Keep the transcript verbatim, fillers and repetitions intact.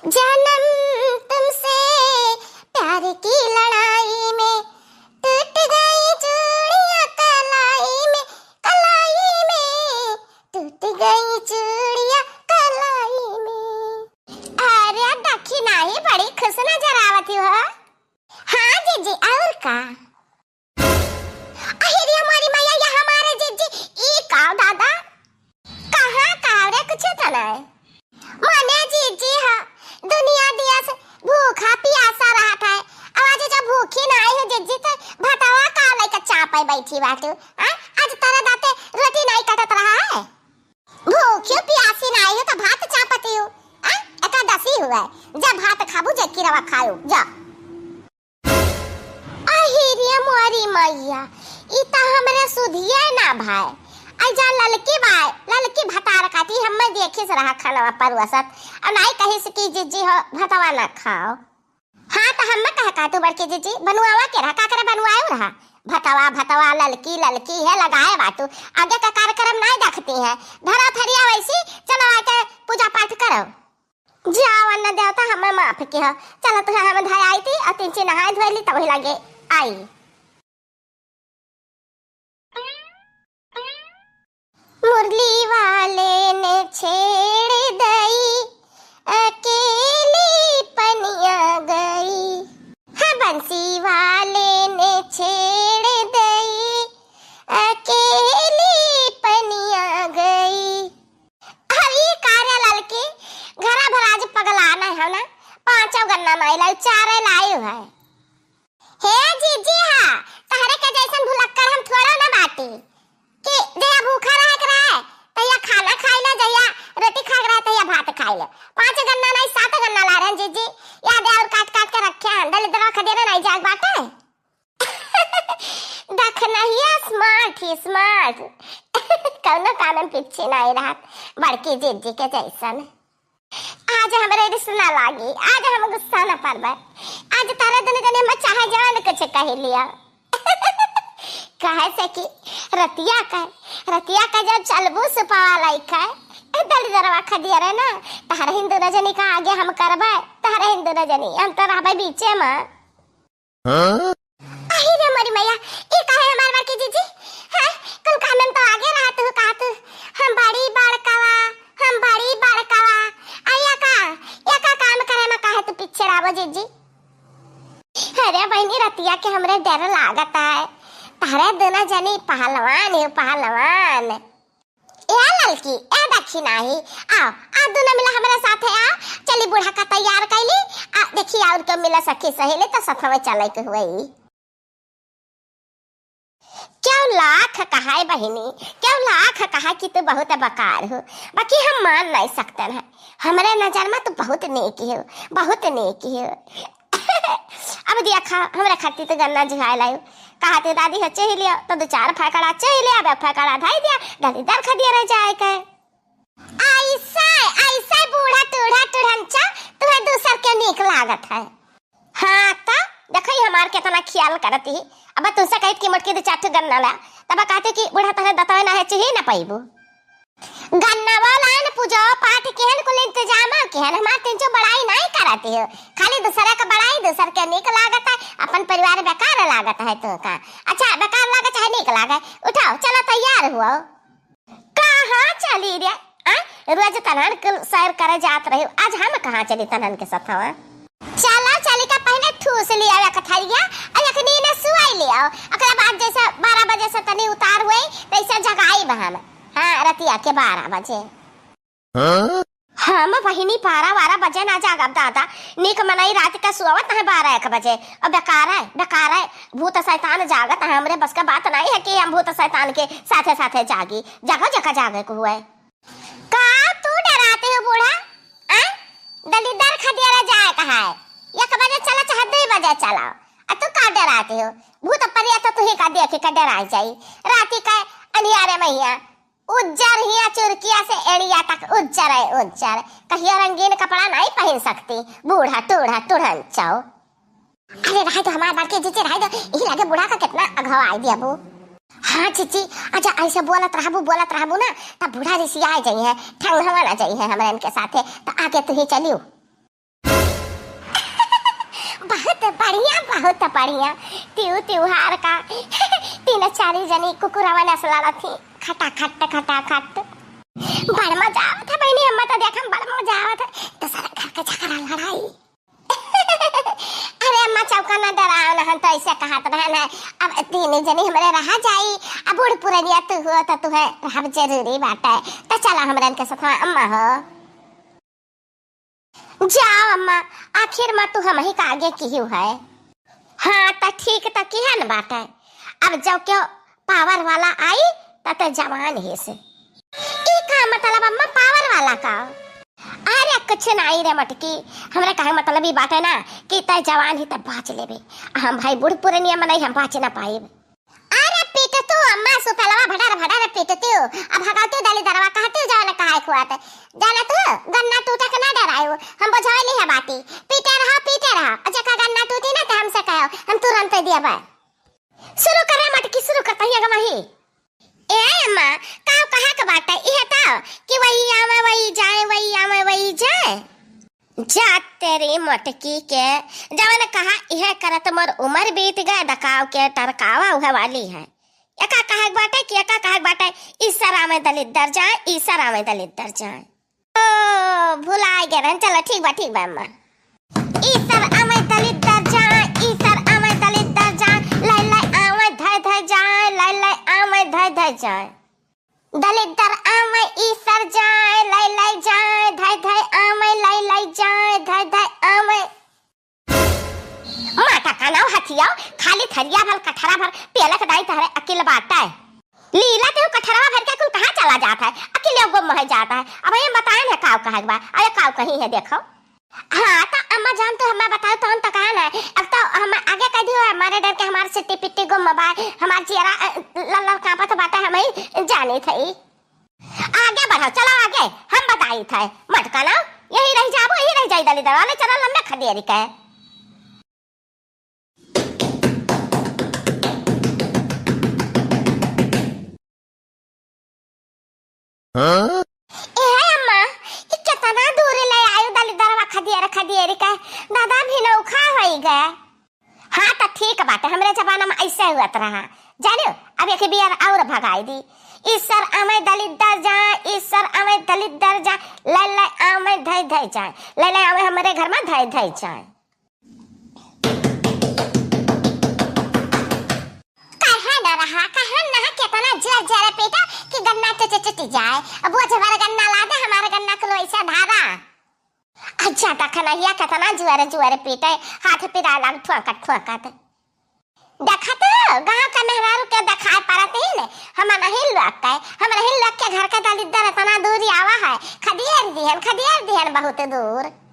जन्म तुमसे प्यार की लड़ाई में टूट गई चूड़ियां कलाई में, कलाई में टूट गई चूड़ियां कलाई में। अरे दखी नाही, बड़ी खुश नजर आवत हो। हाँ जीजी, और का? अहिरे हमारी मैया, ये हमारे जीजी, ई का दादा? कहाँ का रे, कुछ तो नहीं। मने जीजी ह, दुनिया दिया से भूखा पियासा रहत है। अब आज जब भूखी ना आई हो जीजी, तो भतवा का लेके चापे बैठी बाटू? हाँ? आज तोरे दाते रोटी नहीं कटत रहा है? भूखी पियासी ना आई हो तो भात चापती हो? हाँ? एकादशी हुआ है, जब भात खाबू जे किरवा खायो, जा। अहिरे मोरी मैया, ई त हमरे सुधिये ना भाई। आई जा ललकी बाय, ललकी भतार काटी हम्मे देखिस रहा खानवा परुसत। अउ नाई कहिस कि जीजी हो भतवा ना खाओ। हाँ त हम्मे कहे काटू बड़की जीजी, बनुआवा के रहा, का करे बनुआयो रहा। भतवा, भतवा, ललकी, ललकी है लगाए बाटू। आगे का कार्यक्रम नाई देखती है। धरा थरिया वैसी, चलो आके पूजा पाठ करो। जाओ अन्न देवता, हमें माफ किह। चलो, तुहे हम धयाई थी, और तीन चीज नहाए धोए ली, तब वही लगे आई। मुरली वाले ने छेड़ दई, अकेली पनिया गई। हाँ, बंसी वाले ने छेड़ दई, अकेली पनिया गई। अरे का रे ललकी, घरा भर आज पगला नहीं हो ना? पाँचों गन्ना नहीं लाई, चारे लाई है। हे जीजी हा, तहरे के जैसन भुलक्कड़ हम थोड़ा ना बाटी कि जया भूखा रहे के रहे, तया खाना खाई ले, जया रोटी खाए के रहे, तया भात खाई ले। पाँच गन्ना नहीं, सात गन्ना ला रहे हैं जीजी, याद है, और काट काट के रखे हैं, दलिद्रवा खदेरे नहीं जाग बाटे। दखनहिया smart ही smart। कौनो काम में पीछे नहीं रहत, बड़की जीजी के जैसन। आज हमरे रिस ना लागी, आज हम गुस्सा न परबे। आज तारे दुनो जने में चाहे जवान कुछ कह लिया। कहे से कि रतिया का, रतिया का जब चलबू सुपवा लाई का, ए दलिद्रवा खदिया रे ना, तारे हिंदू रजनी का आगे हम करबे, तारे हिंदू रजनी, हम तो रहबे बीचे में। हाँ? अही रे मोरी मैया, ई काहे हमार बड़की जीजी? हाँ, कुल काम में तो आगे रहत हो, कहत हो, हम बड़ी बड़कवा, हम बड़ी बड़कवा। आ या का, या का काम करे में काहे तू पीछे रहबो जीजी? अरे बहिनी, रतिया के हमरे डर लागत है, तारे दुनो जनी पहलवान हो, पहलवान। ए ललकी, ए दखिनाही, आओ, आ दुनो मिला हमरे साथे आओ। चली बूढ़ा का तैयार कैली, आ देखी और के मिला सखी सहेली तो सथवे चले के हुई। क्यों लाख कहाए बहिनी, क्यों लाख कहा कि तू बहुत बेकार हो, बाकी हम मान नहीं सकते हैं। हमरे नजर में तू बहुत नेक हो, बहुत नेक हो। अब देखा, हमरा खातिर तो गन्ना जुहाए लायो। कहा तू दादी हो चुहि लिया, तो दो चार फैकड़ा चुहि लिया, अब फैकड़ा धाई दिया, दलिद्र खदिया रह जाए के। ऐसा, ऐसा बूढ़ा टूढ़ा टूढ़नचा तुम्हें दूसर के नीक लागत है। हाँ, तो देखो ही हमार कितना ख्याल करत ही। अब तुमसे कहित कि मोटकी दो चार ठो गन्ना ला, तब कहते कि बूढ़ा तोहरे दतवे ना है, चुहि ना पाइबू। गन्ना वाला न पूजा पाठ केहन कुल इंतजाम केहन, हमार तीन चो बड़ाई नहीं करत हो, खाली दूसरा का बड़ाई, दूसर के नीक लागत है, अपन परिवार बेकार लागत है तो का? अच्छा, बेकार लागे चाहे नीक लागे, उठाओ, चलो तैयार हुओ। कहाँ चली रे? आ? रोज तनहन कुल सैर करे जात रही, आज हम कहाँ चली तनहन के सथवा? चलो, चली का पहले ठूस लिया एक थरिया, और एक नीने सुआई लिया, ओकरा बाद जैसे बारह बजे से तनी उतार हुई, तैसे जगाई बहन। हाँ, रतिया के बारह बजे। हाँ? हम बहिनी बारह बारह बजे ना जागब दादा, नीक मनई रात का सुआवत है बारह एक बजे। और बेकार है, बेकार है, भूत शैतान जागत है, हमरे बस का बात नहीं है कि हम भूत शैतान के साथे साथे जागी। जागो जेका जागे को हुए। का तू डराते हो बूढ़ा? आ? दलिद्र खदियारा जाए कहा है, एक बजे चला चाहे दो बजे चला, आ तू का डराते हो? भूत परिया तो तुही का देखे का डराई जाई। राती का अनियारे मैया उज्जर हिया चुरकिया से एड़िया तक उज्जर है उज्जर। कहियो रंगीन कपड़ा नहीं पहन सकती, बूढ़ा टूढ़ा टूढ़न चाओ। अरे रहे तो हमार बड़के जीजी रहे तो, यही लगे बूढ़ा का कितना अघवा आई दिया बू। हाँ जीजी, अच्छा ऐसे बोलत रहबू, बोलत रहबू ना, तब बूढ़ा रिसिया जाई है, ठंगवा ना जाई है हमरा इनके साथे, तो आगे तू ही चलियो। बहुत बढ़िया, बहुत बढ़िया। तिउ तिउहार का तीन चारी जनी कुकुरवा नस लड़त ही, खटाखट, खटाखट। बड़ मजा आवत है बहिनी, हम्मा तो देखम बड़ मजा आवत है। दूसरा घर के झगड़ा लड़ाई। अरे अम्मा चौका ना डराओ ना, हम तो ऐसे कहत रहन है। अब तीन जनी हमरे रहा जाई, अब बूढ़ पुरनिया तू हो तो तुहे रहब जरूरी बाटे। तो चला हमरन के साथ अम्मा हो। जाओ अम्मा, आखिर मा तू हमही का आगे किहू है। हाँ, त ठीक त किहन बाटे। अब जब केहू पावर वाला आई, त ते जवान ही से। ई का मतलब अम्मा, पावर वाला का? अरे कुछ नाई रे मटकी, हमरा कहे मतलब ई बाटे ना कि ते जवान ही त बाँच लेबे। हम भाई बूढ़ पुरनिया मनई, हम बाँच ना पाइब। अरे पीटतू अम्मा सुपेलवा भडर भडर पीटतू। अब हगावतू दलिदरवा कहतू जवन कहाए खुआत। जाना तू गन्ना टूटे के ना डरायू। हम बुझावली है बाटी। पीटे रहा, पीटे रहा। और जेका गन्ना टूटी ना तो हमसे कहो, हम तुरंत दिया बा। शुरू करे मटकी, शुरू कर तहिया गमही। ए अम्मा, काव कहा के बाटे? इहे ताव कि वही आवे, वही जाए, वही आवे, वही जाए। जा तेरी मोटकी के, जवन कहा इहे करत मोर उमर बीत गए, दकाव के टरकावा उहे वाली है। एका कहे के बाटे कि एका कहे के बाटे, "ईसर आवे दलिद्दर जाए, ईसर आवे दलिद्दर जाए।" ओ, भुलाए गए रहन। चलो ठीक बा, ठीक बा अम्मा। "ईसर आवे दलिद्दर जाए, ईसर आवे दलिद्दर जाए, लै लै आवे धै धै जाए, लै लै आवे धै धै जाए।" दलिद्दर आवे ईसर जाए, लै लै जाए, धै धै आवे, लै लै जाए, धै धै आवे। माता का नाव हथियाओ, खाली थरिया भर, कठरा भर, पेलक दाई तहरे अकिल बाटे। लीला ते कठरवा भर के कुल कहाँ चला जात है, अकिल गुम हो जात है। अब ये बताए ना काव कहे बा, अरे काव कहीं है देखो। हाँ, त अम्मा जान, तू हमें बताओ, तहन त कहा ना। अब तो हम आगे कह दियो, हमारे डर के हमार सिट्टी पिट्टी गुम बा, हमार जियरा, अ, लल्लर कांपत बाटे, हम ही जानी थई। आगे बढ़ो, चलो आगे, हम बताई थे। मटका ना, यही रह जाबो, यही रह जाई दलिदरवा, ले चलो लम्बे खदेरी के। हाँ? ए अम्मा, ई केतना दूर ले आयु दलिदरवा खदियर खदियर के। दादा भी नौखा होई गए। हाँ, त ठीक बाटे, हमरे जमाना में ऐसे हुअत रहा। जानियो, अब एक बियर और भगाई दी। ईसर आवे दलिदर जा, ईसर आवे दलिदर जा, लै लै आवे धै धै जाए, लै लै आवे हमरे घर में धै धै जाए। कहे न रहा, कहे न रहा, केतना जोर जोर पीटा कि गन्ना टूट टूट जाए। अब वो जबर गन्ना ला दे, हमारे गन्ना को ऐसा धारा। अच्छा, त खनहिया केतना जुअर जुअर पीटे, हाथ पिराए लाग ठोकत ठोकत। देखत हो, गाँव के मेहरारू के देखाए पड़त ही ने, हम नहीं लोग के, हम नहीं लोग के घर के दलिद्दर इतना दूरी आवा है, खदियर दिहन, खदियर दिहन बहुत दूर।